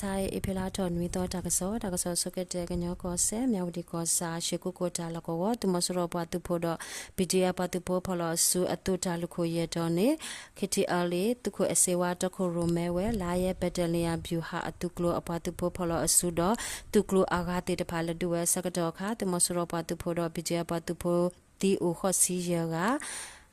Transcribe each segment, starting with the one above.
ဆါအ့ဖြ့လါထီၣ်နွံသီတၢ်ကစီၣ်, တၢ်ကစီၣ်ဆိကတၢၢ် ကညီကီၢ်စဲၣ် မၠၣ်ဝတံၣ်ကီၢ်ဆၣ် ရှ့ၣ်ကိကိၣ်တၢ်လီၢ်ကဝီၤ သုးမီၤစိရိၤပှၤသုးဖိဒီး ပံၣ်ဒံၣ်အၣ် ပှၤသုးဖိ ဖီၣ်လီၤအစုအသုးတၢ်လုၢ်ခိၣ်ယဲၢ်တီၤန့ၣ် ခ့ထံအၣ်လ့ၣ် သုးခိၣ်အဲၣ်စ့ဝါတီခိၣ်ရိၣ်မဲဝဲ လါယဲ ဘၣ်တလံယၣ် ဘျူၤဟၣ်အသုးကျိၤအပှၤသုးဖိဖီၣ်လီၤအစုဒီး သုးကျိၤအဂၤသ့ၣ်တဖၣ်လဲၤဒုးဝဲအဆၢကတီၢ်အခါ သုးမီၤစိရိၤပှၤသုးဖိဒီး ပံၣ်ဒံၣ်အၣ် ပှၤသုးဖိ သံအိၣ်ဃိးဆံယဲၢ်ဂၤ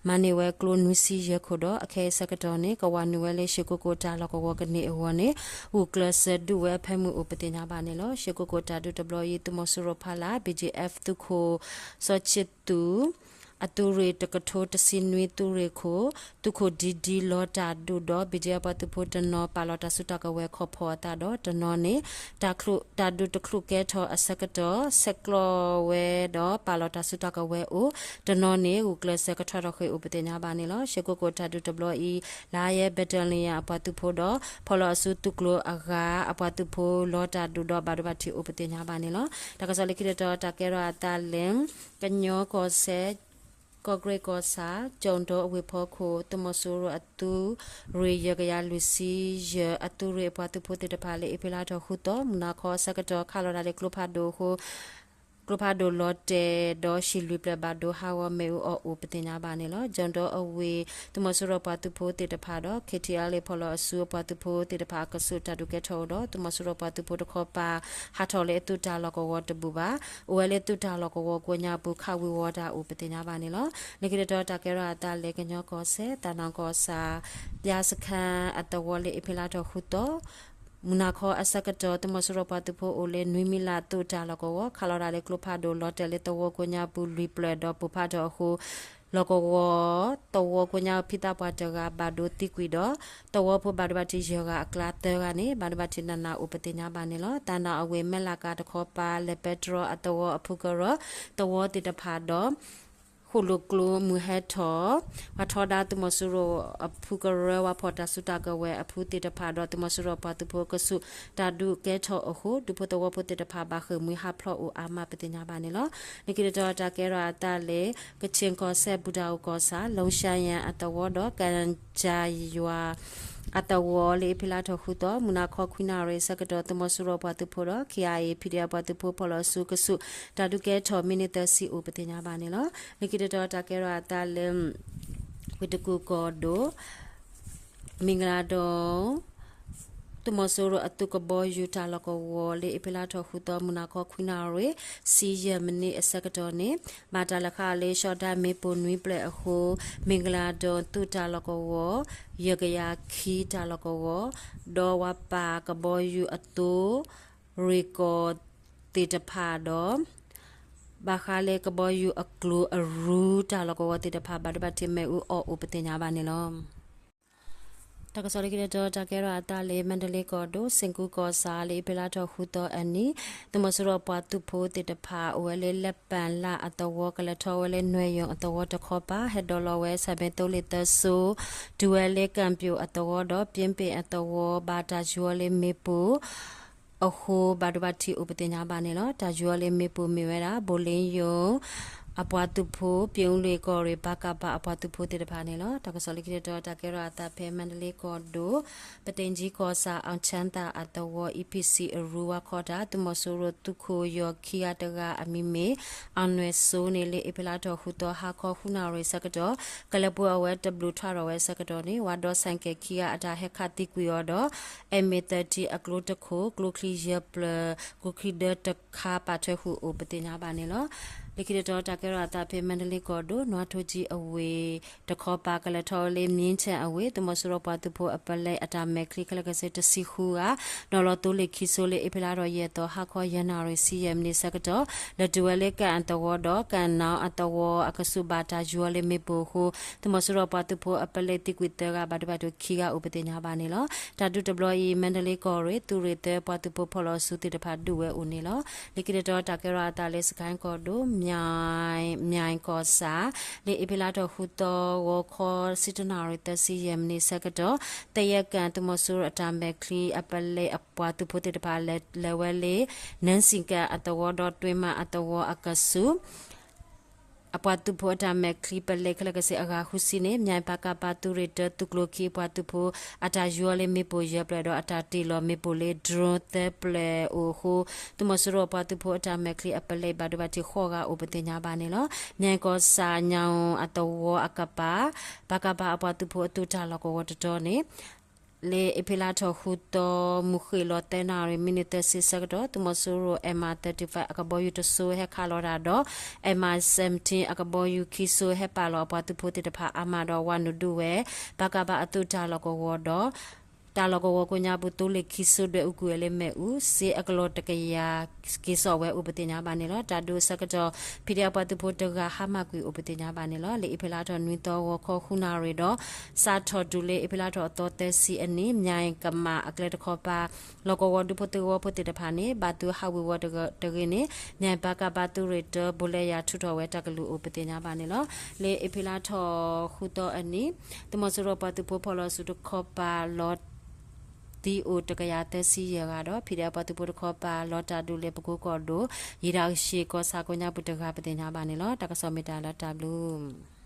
မၤန့ၢ်ဝဲကျိနွံဆံယဲၢ်ခိၣ်ဒီး အခဲအံၤဆၢကတီၢ်န့ၣ် ကဝးနုာ်ဝဲလၢ ရှ့ၣ်ကိကိၣ်တၢ်လီၢ်ကဝီၤကန့ၢ်အဂီၢ်န့ၣ် ဂုာ်ကျဲးစၢးဒုးဝဲအဖၢမုၢ်အိၣ်ပသ့ၣ်ညါဘၣ်န့ၣ်လီၤ. ရှ့ၣ်ကိကိၣ်တၢ်ဒုးတဘျီအံၤ သုးမီၤစိရိၤဖီလာ် ဘီၣ်ကၠံၣ်အဲၣ် သုးခိၣ် စီၤဆံသူၣ် အသုးရ့ၣ်တကထိတဆံနွံ သုးရ့ၣ်ခိၣ် သုးခိၣ်ဒံဒံလီၤတၢ်ဒုးဒီး ဘီၣ်ကၠံၣ်အဲၣ် ပှၤသုးဖိတနီၤ ပာ်လီၤတၢ်စုတၢ်ကဝဲၤခီၣ်ဖီၣ်အသးဒီး တနီၤန့ၣ် တၢ်ဒုးတချုးကဲထီၣ်အဆၢကတီၢ် ဆဲးကျိးဝဲဒီးပာ်လီၤတၢ်စုတၢ်ကဝဲၤအိၣ် တနီၤန့ၣ် ဂုာ်ကျဲးစၢးကထွဲးထီၣ်ဃ့ၢ်အိၣ်ပသ့ၣ်ညါဘၣ်န့ၣ်လီၤ. ရှ့ၣ်ကိကိၣ်တၢ်ဒုးတဘျီအံၤ လါယဲ ဘၣ်တလံယၣ် အပှၤသုးဖိဒီး ဖီၣ်လီၤအစုသုးကျိၤအဂၤ အပှၤသုးဖိလီၤတၢ်ဒုးဒီး ဘၣ်ဒိဘၣ်ထံးအိၣ်ပသ့ၣ်ညါဘၣ်န့ၣ်လီၤ. တၢ်ကစီၣ်လၢခံတတီၤ တၢ်ကဲထီၣ်အသးလၢ ကညီကီၢ်စဲၣ် ကီၢ်ကရ့ၣ်ကီၢ်ဆၣ် ကၠီၣ်ဒီအဝ့ၢ်ဖီခိၣ် သုးမီၤစိရိၤအသုးရ့ၣ် ယဲၢ်ကယၤလွံၢ်ဆံယဲၢ် အသုးရ့ၣ်အပှၤသုးဖိသ့ၣ်တဖၣ်လၢ အ့ဖြ့လါထီၣ်ဃုသီ မုၢ်နၤခီအဆၢကတီၢ် ခးလီၤတၢ်လၢကျိဖးဒိၣ်အဃိ ကျိဖးဒိၣ်လီၤတဲာ်ဒီး ဟံၣ်လွံၢ်ဖျၢၣ်ဘၣ်ဒိဟးဂီၤ မ့ၣ်အူအီၣ်အိၣ်ပသ့ၣ်ညါဘၣ်န့ၣ်လီၤ. ကၠီၣ်ဒီအဝ့ၢ် သုးမီၤစိရိၤပှၤသုးဖိသ့ၣ်တဖၣ်ဒီး ခ့ထံအၣ်လ့ၣ် ဖီၣ်လီၤအစုအပှၤသုးဖိသ့ၣ်တဖၣ်အကဆူး တၢ်ဒုးကဲထီၣ်အိၣ်ဒီး သုးမီၤစိရိၤပှၤသုးဖိတခီပၤ ဟးထီၣ်လၢအသုးတၢ်လီၢ်ကဝီၤတဘူၣ်ဘၣ်. အိၣ်ဝဲလၢသုးတၢ်လီၢ်ကဝီၤကိးညါအပူၤ ခးဝံၤဝီၤတၢ်အိၣ်ပသ့ၣ်ညါဘၣ်န့ၣ်လီၤ. လၢခံတတီၤ တၢ်ကဲထီၣ်အသးလၢ ကညီကီၢ်စဲၣ် သးနီၣ်ကီၢ်ဆၣ် ပၠါစခါအသဝီလၢ အ့ဖြ့လါထီၣ်ဃုသီ မုၢ်နၤခီအဆၢကတီၢ် သုးမီၤစိရိၤပှၤသုးဖိအိၣ်လၢ နွံမံလးသုးတၢ်လီၢ်ကဝီၤ ခးလီၤတၢ်လၢကျိဖးဒိၣ်လီၤတဲာ်လၢသဝီကိးညါအပူၤလွံၢ်ဖျၢၣ်ဒီးပိၢ်ဖးထီၣ်အဃိ လီၢ်ကဝီၤ သဝီကိးညါဖံသးပှၢ်တဂၤဘၣ်ဒိသံကွံာ်ဒီး သဝီဖိဘၣ်ဒိဘၣ်ထံးယဲၢ်ဂၤအကျါသၢဂၤန့ၣ် ဘၣ်ဒိဘၣ်ထံးနးနးအိၣ်ပသ့ၣ်ညါဘၣ်န့ၣ်လီၤ. သးနီၣ်အဝ့ၢ် မဲၢ်လးကၤတခီပၤ လဲၤပဲတြီအသဝီအဖုကရၢ သဝီသ့ၣ်တဖၣ်ဒီး ဃိၣ်လိာ်ကျိမုၢ်ဟဲထီၣ် ပှၤထီဒါသုးမီၤစိရိၤအဖုကရၢ ဝၤဖီၣ်တၢ်စုတၢ်ကဝဲၤအဖုသ့ၣ်တဖၣ်ဒီး သုးမီၤစိရိၤပှၤသုးဖိကဆူး တၢ်ဒုးကဲထီၣ်အဃိ ဒူဖိသဝီဖိသ့ၣ်တဖၣ် ဘၣ်ဃ့ၢ်မှံဟးဖျိးအိၣ်အါမးပသ့ၣ်ညါဘၣ်န့ၣ်လီၤ. လၢခံတတီၤ တၢ်ကဲထီၣ်အသးလၢ ကခ့ၣ်ကီၢ်စဲၣ် ပူၤတၢ်အိၣ်ကီၢ်ဆၣ် လီၤရှါယၣ်အသဝီဒီး ကၣ်ကၠၣ်ယွၤ အသဝီလၢ အ့ဖြ့လါထီၣ်ဃုသီ မုၢ်နၤခီခွံနၣ်ရံၣ်အဆၢကတီၢ် သုးမီၤစိရိၤပှၤသုးဖိဒီး ခ့ၣ်အၣ်အ့ၣ် ဖံဒံၣ်အၣ် ပှၤသုးဖိဖီၣ်လီၤအစုကဆူး တၢ်ဒုးကဲထီၣ်မံးနံးသၢဆံအိၣ်ပသ့ၣ်ညါဘၣ်န့ၣ်လီၤ. လၢခံတတီၤ တၢ်ကဲထီၣ်အသးလၢ ဝ့ၢ်တကူၣ်ကီၢ်ဒိၣ် မ့ၢ်ကလၤဒိၣ် သုးမီၤစိရိၤအသုးကဘီယူၤတၢ်လီၢ်ကဝီၤလၢ အ့ဖြ့လါထီၣ်ဃုသီ မုၢ်နၤခီခွံနၣ်ရံၣ် ဆံယဲၢ်မံးနံးအဆၢကတီၢ်န့ၣ် ဘၣ်တၢ်လဲၤဃးလၢ ရှီဒၣ်မ့ၣ်ပိၢ်နွံဖျၢၣ်အဃိ မ့ၢ်ကလၤဒိၣ်သုးတၢ်လီၢ်ကဝီၤ ယဲၢ်ကယၤခံတၢ်လီၢ်ကဝီၤ ဒီးဝၤပၢ်ကဘီယူၤအသိ ရ့ၣ်ကီၢ်သ့ၣ်တဖၣ်ဒီး ဘၣ်ဃးလၢကဘီယူၤအကျိၤအရူတၢ်လီၢ်ကဝီၤသ့ၣ်တဖၣ် ဘၣ်ဒိဘၣ်ထံးမ့ၣ်အူအီၣ်အိၣ်ပသ့ၣ်ညါဘၣ်န့ၣ်လီၤ. တၢ်ကစီၣ်လၢခံတတီၤ တၢ်ကဲထီၣ်အသးလၢ မါဒလ့ကီၢ်ဒိၣ် စ့ၣ်ကူကီၢ်ဆၣ်လၢ အ့ဖြ့လါထီၣ်ဃုသီအနံၤ သုးမီၤစိရိၤပှၤသုးဖိသ့ၣ်တဖၣ် အိၣ်ဝဲလၢ လဲပၣ်လၣ်အသဝီ ကလဲၤထီၣ်ဝဲလၢ နွဲၣ်ယိၣ်အသဝီတခီပၤ ဟဲဒိးလီၤဝဲ ဆၣ်ဘ့သိလ့ၣ်သၢစိ တုၤဝဲလၢ ကၣ်ပၠိၣ်အသဝီဒီး ပၠ့ပ့ၣ်အသဝီ ဘၣ်တၢ်ယူၤအီၤလၢမ့ၣ်ပိၢ် အဃိ ဘၣ်ဒိဘၣ်ထံးအိၣ်ပသ့ၣ်ညါဘၣ်န့ၣ်လီၤ. တၢ်ယူၤအီၤလၢမ့ၣ်ပိၢ်မ့ၢ်ဝဲဒၣ် ဘိၣ်လ့ယိၣ် အပှၤသုးဖိ ပၠ့အူလ့ၣ်ကီၢ်ရ့ၣ် ပကဖ အပှၤသုးဖိသ့ၣ်တဖၣ်န့ၣ်လီၤ. တၢ်ကစီၣ်လၢခံတတီၤ တၢ်ကဲထီၣ်အသးဖဲ မါဒလ့ကီၢ်ဒိၣ် ပသ့ၣ်ကၠံကီၢ်ဆၣ် အီၣ်ဆၣ်သၣ်အသဝီ အံၣ်ဖံၣ်စံၣ်အရူဝါခီတၢ် သုးမီၤစိရိၤသုးခိၣ်ယီၢ်ခံဂၤတဂၤအမံၤမ့ၢ် အီၣ်နွဲၣ်စိန့ၣ်လၢ အ့ဖြ့လါထီၣ်ဃုသီ ဟါခီဃုနၣ်ရံၣ်ဆၢကတီၢ် ကလဲၤပှ့ၤအီၣ်ဝဲတဘျုးထွဲထီၣ်ဝဲဆၢကတီၢ်န့ၣ် ဝၤဒီးဆၣ်ကဲၣ်ခံဂၤအတၢ်ဟဲခးသံကွံာ်အီၤဒီး အဲၣ်မ့ၢ်သၢထံ အကျိတခိၣ် ကျိချံယဲၢ်ဖျၢၣ် ကျိချံဒၢတခါ ပာ်ထွဲဃုာ်အိၣ်ပသ့ၣ်ညါဘၣ်န့ၣ်လီၤ. လၢခံတတီၤ တၢ်ကဲထီၣ်အသးဖဲ မါဒလ့ကီၢ်ဒိၣ် နွါထိကၠံအဝ့ၢ်တခီပၤ ကလဲၤထီၣ်ဝဲလၢ မံဆဲၣ်အဝ့ၢ် သုးမီၤစိရိၤပှၤသုးဖိအပလဲအတၢ်မဲာ်ချံခဲလၢာ်ကဆ့တဆံဃုဂၤ ဒီးလီၤသိလ့ၣ်ခံစိလၢ အ့ဖြ့လါထီၣ်ယဲၢ်သီ ဟါခီယဲၢ်နၣ်ရံၣ်ဆံယဲၢ်မံးနံးဆၢကတီၢ် လဲၤတုၤဝဲလၢ ကၣ်အၣ်သဝီဒီး ကၣ်နီၣ်အသဝီအကဆူး ဘၣ်တၢ်ယူၤအီၤလၢမ့ၣ်ပိၢ်အဃိ သုးမီၤစိရိၤပှၤသုးဖိအပလဲသံကွံာ်သၢဂၤ ဘၣ်ဒိဘၣ်ထံးခံဂၤအိၣ်ပသ့ၣ်ညါဘၣ်န့ၣ်လီၤ. တၢ်ဒုးတဘျီအံၤ မါဒလ့ကီၢ်ရ့ၣ် သုးရ့ၣ်သၢ ပှၤသုးဖိဖီၣ်လီၤစုသ့ၣ်တဖၣ်ဒုးဝဲအိၣ်န့ၣ်လီၤ. လၢခံတတီၤ တၢ်ကဲထီၣ်အသးလၢ စကဲၣ်ကီၢ်ဒိၣ် မၠဲၣ်ကီၢ်ဆၣ် လၢအ့ဖြ့လါထီၣ်ဃုသီ ဂီၤခီဆံတၢနၣ်ရံၣ်သၢဆံယဲၢ်မံးနံးဆၢကတီၢ် သယဲၢ်ကၣ် သုးမီၤစိရိၤအတၢ်မဲာ်ချံအပလဲအပှၤသုးဖိသ့ၣ်တဖၣ် လဲၤဝဲလၢ နၢစံၣ်ကၣ်အသဝီဒီး တွ့မးအသဝီအကဆူး အပှၤသုးဖိအတၢ်မဲာ်ချံပလဲခဲလၢာ်ခဲဆ့အဂၤဃုဆံန့ၣ် မၠဲၣ် ပကဖ သုးရ့ၣ်တၢ သုးကျိၤခံအပှၤသုးဖိ အတၢ်ယူၤအီၤလၢမ့ၣ်ပိၢ်ယဲၢ်ဖျၢၣ်ဒီး အတၢ်တ့ၢ်လီၤမ့ၣ်ပိၢ်လၢ drone သၢဖျၢၣ်အိၣ်အဃိ သုးမီၤစိရိၤအပှၤသုးဖိအတၢ်မဲာ်ချံအပလဲဘၣ်ဒိဘၣ်ထံးဃိးဂၤအိၣ်ပသ့ၣ်ညါဘၣ်န့ၣ်လီၤ. မၠဲၣ်ကီၢ်ဆၣ်ညၣ်အူအသဝီအကပၤ ပကဖ အပှၤသုးဖိအသုးတၢ်လီၢ်ကဝီၤတတီၤန့ၣ် လၢအ့ဖြ့လါထီၣ်ဃုသီ မုၢ်ဃ့ၢ်လီၤသၢနၣ်ရံၣ် မံးနံးသၢဆံဆၢကတီၢ် သုးမီၤစိရိၤ M I thirty-five အကဘီယူၤတစိၤဟဲခးလီၤတၢ်ဒီး M I seventeen အကဘီယူၤခံစိၤဟဲပာ်လီၤအပှၤသုးဖိသ့ၣ်တဖၣ်အါမးဒီး ဝၤနုာ်ဒုးဝဲ ပကဖ အသုးတၢ်လီၢ်ကဝီၤဒီး တၢ်လီၢ်ကဝီၤကိးညါပူၤ သိလ့ၣ်ခံစိၤဒွဲၣ်အူကွံာ်ဝဲလၢမ့ၣ်အူ စ့အကလီၢ်တကယၤ က့ၤစိာ်ဝဲအိၣ်ပသ့ၣ်ညါဘၣ်န့ၣ်လီၤ. တၢ်ဒုးအဆၢကတီၢ် ဖံးဒဲးအပှၤသုးဖိတဂၤဟါမၢ်ကွံာ်အိၣ်ပသ့ၣ်ညါဘၣ်န့ၣ်လီၤ. လၢအ့ဖြ့လါထီၣ်နွံသီ ဂီၤခီဃုနၣ်ရံၣ်ဒီး စးထီၣ်တုၤလၢအ့ဖြ့လါထီၣ်အသီသၢဆံအနံၤ မၠဲၣ်ကမၣ်အကျဲတခီပၤ လီၢ်ကဝီၤဒူဖိသဝီဖိသ့ၣ်တဖၣ်န့ၣ် ဘၣ်သုးဟးဝ့ၤဝီၤတဂ့ၤန့ၣ် မၠဲၣ် ပကဖ သုးရ့ၣ်တၢ ဘိးလဲယၤထုးထီၣ်ဝဲတၢ်ကလုၢ်အိၣ်ပသ့ၣ်ညါဘၣ်န့ၣ်လီၤ. လၢအ့ဖြ့လါထီၣ်ဃုသီအနံၤ သုးမီၤစိရိၤပှၤသုးဖိဖီၣ်လီၤဆူတခီပၤလီၤ သံအိၣ်တကယၤသၢဆံယဲၢ်ဂၤဒီး ဖံးဒဲး အပှၤသုးဖိတခီပၤလီၤတၢ်ဒုးလၢပကိကီၢ်ဒိၣ် ယံာ်တၢ်ကဆံးကီၢ်ဆၣ်ကိးညါပူၤတဂၤပသ့ၣ်ညါဘၣ်န့ၣ်လီၤ. တၢ်ကစီၣ်မ့ၢ်တၢ်လၢတၢ်ဘျုး